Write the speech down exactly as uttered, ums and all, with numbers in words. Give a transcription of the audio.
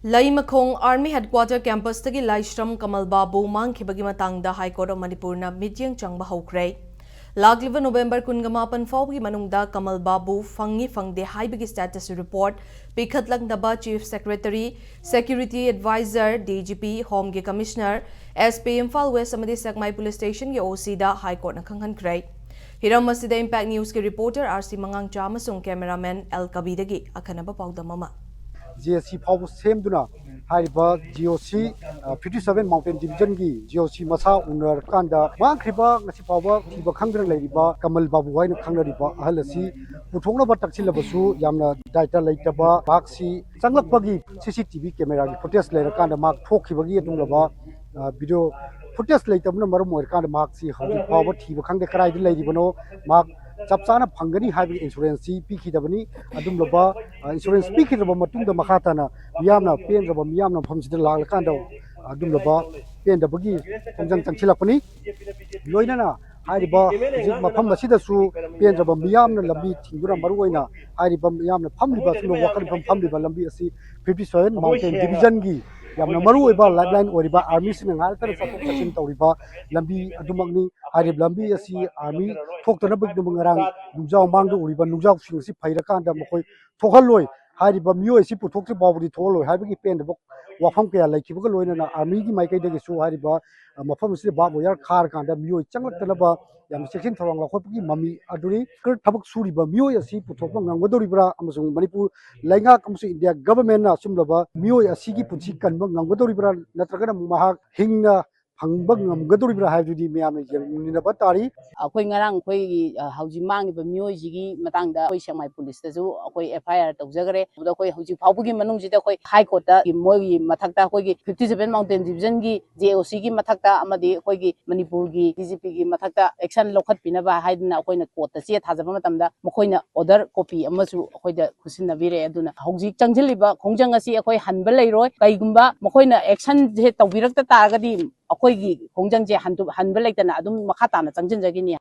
ꯂꯩꯃꯈꯣꯡ Army Headquarter Campus ꯇꯒꯤ ꯂꯥꯏꯁ꯭ꯔꯝ ꯀꯃꯜ ꯕꯥꯕꯨ ꯃꯥꯡꯈꯤꯕꯒꯤ ꯃꯇꯥꯡꯗ High Court of ꯃꯅꯤꯄꯨꯔꯅ ꯃꯤꯠꯌꯦꯡ ꯆꯪꯕ ꯍꯧꯈ꯭ꯔꯦ꯫ ꯂꯥꯛꯂꯤꯕ ꯅꯣꯕꯦꯝꯕꯔ ꯀꯨꯟꯃꯥꯄꯟ ꯐꯥꯎꯕꯒꯤ ꯃꯅꯨꯡꯗ ꯀꯃꯜ ꯕꯥꯕꯨ ꯐꯪꯉꯤ ꯐꯪꯗꯦ ꯍꯥꯏꯕꯒꯤ status report ꯄꯤꯈꯠꯂꯛꯅꯕ Chief Secretary, Security Advisor, D G P, Home ꯒꯤ Commissioner, S P Imphal West ꯑꯃꯗꯤ ꯁꯦꯛꯃꯥꯏ Police Station ꯒꯤ O C ꯗ High Court ꯅ ꯈꯪꯍꯟꯈ꯭ꯔꯦ꯫ ꯍꯤꯔꯝ ꯑꯁꯤꯗ Impact News ꯀꯤ reporter R C ꯃꯉꯥꯡꯆꯥ ꯑꯃꯁꯨꯡ cameraman L ꯀꯕꯤꯗꯒꯤ ꯑꯈꯟꯅꯕ ꯄꯥꯎꯗꯝ ꯑꯃ꯫ J O C ꯐꯥꯎꯕ ꯁꯦꯝꯗꯨꯅ ꯍꯥꯏꯔꯤꯕ G O C, ꯑ, fifty seven Mountain Division ꯒꯤ G O C ꯃꯁꯥ ꯎꯅꯔꯀꯥꯟꯗ ꯃꯥꯡꯈ꯭ꯔꯤꯕ, ꯉꯁꯤ ꯐꯥꯎꯕ ꯊꯤꯕ ꯈꯪꯗꯅ ꯂꯩꯔꯤꯕ ꯀꯃꯜ ꯕꯥꯕꯨ ꯍꯥꯏꯅ ꯈꯪꯅꯔꯤꯕ ꯑꯍꯜ ꯑꯁꯤ ꯄꯨꯊꯣꯛꯅꯕ ꯇꯛꯁꯤꯜꯂꯕꯁꯨ ꯌꯥꯝꯅ ꯗꯥꯏꯇ ꯂꯩꯇꯕ, ꯃꯍꯥꯛꯁꯤ ꯆꯪꯂꯛꯄꯒꯤ C C T V camera ꯒꯤ footage ꯂꯩꯔꯀꯥꯟꯗ ꯃꯍꯥꯛ ꯊꯣꯛꯈꯤꯕꯒꯤ ꯑꯗꯨꯒꯨꯝꯂꯕ, ꯑ, video footage ꯂꯩꯇꯕꯅ ꯃꯔꯝ ꯑꯣꯏꯔꯀꯥꯟꯗ ꯃꯍꯥꯛꯁꯤ ꯍꯧꯖꯤꯛ ꯐꯥꯎꯕ ꯊꯤꯕ ꯈꯪꯗꯦ, ꯀꯗꯥꯏꯗ ꯂꯩꯔꯤꯕꯅꯣ꯫ ꯃꯍꯥꯛ ꯆꯞ ꯆꯥꯅ ꯐꯪꯒꯅꯤ ꯍꯥꯏꯕꯒꯤ insurance ꯁꯤ ꯄꯤꯈꯤꯗꯕꯅꯤ꯫ ꯑꯗꯨꯒꯨꯝꯂꯕ, ꯑ, insurance ꯄꯤꯈꯤꯗ꯭ꯔꯕ ꯃꯇꯨꯡꯗ ꯃꯈꯥ ꯇꯥꯅ ꯃꯤꯌꯥꯝꯅ ꯄꯦꯟꯗ꯭ꯔꯕ, ꯃꯤꯌꯥꯝꯅ ꯃꯐꯝꯁꯤꯗ ꯂꯥꯛꯂꯀꯥꯟꯗ ꯑꯗꯨꯒꯨꯝꯂꯕ ꯄꯦꯟꯗꯕꯒꯤ ꯈꯣꯡꯖꯪ ꯆꯪꯁꯤꯜꯂꯛꯄꯅꯤ꯫ ꯂꯣꯏꯅꯅ ꯍꯥꯏꯔꯤꯕ ꯍꯧꯖꯤꯛ ꯃꯐꯝ ꯑꯁꯤꯗꯁꯨ ꯄꯦꯟꯗ꯭ꯔꯕ ꯃꯤꯌꯥꯝꯅ ꯂꯝꯕꯤ ꯊꯤꯡꯗꯨꯅ, ꯃꯔꯨꯑꯣꯏꯅ ꯍꯥꯏꯔꯤꯕ ꯃꯤꯌꯥꯝꯅ ꯐꯝꯂꯤꯕ, ꯑꯁꯤꯒꯨꯝꯕ ꯋꯥꯈꯜ ꯃꯐꯝ ꯐꯝꯂꯤꯕ ꯂꯝꯕꯤ ꯑꯁꯤ fifty seven Mountain Division ꯒꯤ ꯌꯥꯝꯅ ꯃꯔꯨꯑꯣꯏꯕ lifeline ꯑꯣꯏꯔꯤꯕ army ꯁꯤꯡꯅ ꯉꯥꯏꯍꯥꯛꯇꯅ ꯆꯠꯊꯣꯛ ꯆꯠꯁꯤꯟ ꯇꯧꯔꯤꯕ ꯂꯝꯕꯤ ꯑꯗꯨꯃꯛꯅꯤ꯫ ꯍꯥꯏꯔꯤꯕ ꯂꯝꯕꯤ ꯑꯁꯤ army ꯊꯣꯛꯇꯅꯕꯒꯤꯗꯃꯛ ꯉꯔꯥꯡ ꯅꯨꯡꯖꯥꯎ ꯃꯥꯡꯗ ꯎꯔꯤꯕ ꯅꯨꯡꯖꯥꯎꯁꯤꯡ ꯑꯁꯤ ꯐꯩꯔꯀꯥꯟꯗ ꯃꯈꯣꯏ ꯊꯣꯛꯍꯜꯂꯣꯏ, ꯍꯥꯏꯔꯤꯕ ꯃꯤꯑꯣꯏ ꯑꯁꯤ ꯄꯨꯊꯣꯛꯇ꯭ꯔꯤ ꯐꯥꯎꯕꯗꯤ ꯊꯣꯛꯍꯜꯂꯣꯏ ꯍꯥꯏꯕꯒꯤ ꯄꯦꯟꯗꯕ ꯋꯥꯐꯝ ꯀꯌꯥ ꯂꯩꯈꯤꯕꯒ ꯂꯣꯏꯅꯅ army ꯒꯤ ꯃꯥꯏꯀꯩꯗꯒꯤꯁꯨ ꯍꯥꯏꯔꯤꯕ, ꯑ, ꯃꯐꯝ ꯑꯁꯤꯗ barbed wire ꯈꯥꯔꯀꯥꯟꯗ ꯃꯤꯑꯣꯏ ꯆꯪꯂꯛꯇꯅꯕ ꯌꯥꯝꯅ ꯆꯦꯛꯁꯤꯟ ꯊꯧꯔꯥꯡ ꯂꯧꯈꯠꯄꯒꯤ ꯃꯃꯤ ꯑꯗꯨꯅꯤ꯫ ꯊꯕꯛ ꯁꯨꯔꯤꯕ ꯃꯤꯑꯣꯏ ꯑꯁꯤ ꯄꯨꯊꯣꯛꯄ ꯉꯝꯒꯗꯧꯔꯤꯕ꯭ꯔꯥ ꯑꯃꯁꯨꯡ ꯃꯅꯤꯄꯨꯔ ꯂꯩꯉꯥꯛ ꯑꯃꯁꯨꯡ ꯏꯟꯗꯤꯌꯥ government ꯅ ꯑꯆꯨꯝꯂꯕ ꯃꯤꯑꯣꯏ ꯑꯁꯤꯒꯤ ꯄꯨꯟꯁꯤ ꯀꯟꯕ ꯉꯝꯒꯗꯧꯔꯤꯕ꯭ꯔꯥ, ꯅꯠꯇ꯭ꯔꯒꯅ ꯃꯍꯥꯛ ꯍꯤꯡꯅ ꯐꯪꯕ ꯉꯝꯒꯗꯧꯔꯤꯕ꯭ꯔꯥ ꯍꯥꯏꯕꯗꯨꯗꯤ ꯃꯌꯥꯝꯅ ꯌꯦꯡꯃꯤꯟꯅꯕ ꯇꯥꯔꯤ꯫ ꯑꯩꯈꯣꯏ ꯉꯔꯥꯡ ꯑꯩꯈꯣꯏꯒꯤ, ꯑ, ꯍꯧꯖꯤꯛ ꯃꯥꯡꯉꯤꯕ ꯃꯤꯑꯣꯏꯁꯤꯒꯤ ꯃꯇꯥꯡꯗ ꯑꯩꯈꯣꯏ ꯁꯦꯛꯃꯥꯏ police ꯇꯁꯨ ꯑꯩꯈꯣꯏ F I R ꯇꯧꯖꯈ꯭ꯔꯦ꯫ ꯑꯗꯨꯗ ꯑꯩꯈꯣꯏ ꯍꯧꯖꯤꯛ ꯐꯥꯎꯕꯒꯤ ꯃꯅꯨꯡꯁꯤꯗ ꯑꯩꯈꯣꯏ High Court ꯇ ꯃꯣꯏꯒꯤ ꯃꯊꯛꯇ ꯑꯩꯈꯣꯏꯒꯤ fifty seven Mountain Division ꯒꯤ J O C ꯒꯤ ꯃꯊꯛꯇ ꯑꯃꯗꯤ ꯑꯩꯈꯣꯏꯒꯤ ꯃꯅꯤꯄꯨꯔꯒꯤ D G P ꯒꯤ ꯃꯊꯛꯇ action ꯂꯧꯈꯠꯄꯤꯅꯕ ꯍꯥꯏꯗꯅ ꯑꯩꯈꯣꯏꯅ court ꯇ ꯆꯦ ꯊꯥꯖꯕ ꯃꯇꯝꯗ ꯃꯈꯣꯏꯅ order copy ꯑꯃꯁꯨ ꯑꯩꯈꯣꯏꯗ ꯈꯨꯠꯁꯤꯟꯅꯕꯤꯔꯛꯑꯦ꯫ ꯑꯗꯨꯅ ꯍꯧꯖꯤꯛ ꯆꯪꯁꯤꯜꯂꯤꯕ ꯈꯣꯡꯖꯪ ꯑꯁꯤ ꯑꯩꯈꯣꯏ ꯍꯟꯕ ꯂꯩꯔꯣꯏ꯫ ꯀꯩꯒꯨꯝꯕ ꯃꯈꯣꯏꯅ action ꯁꯦ ꯇꯧꯕꯤꯔꯛꯇ ꯇꯥꯔꯒꯗꯤ ꯑꯩꯈꯣꯏꯒꯤ ꯈꯣꯡꯖꯪꯁꯦ ꯍꯟꯗꯨ-, ꯍꯟꯕ ꯂꯩꯇꯅ ꯑꯗꯨꯝ ꯃꯈꯥ ꯇꯥꯅ ꯆꯪꯁꯤꯟꯖꯈꯤꯅꯤ꯫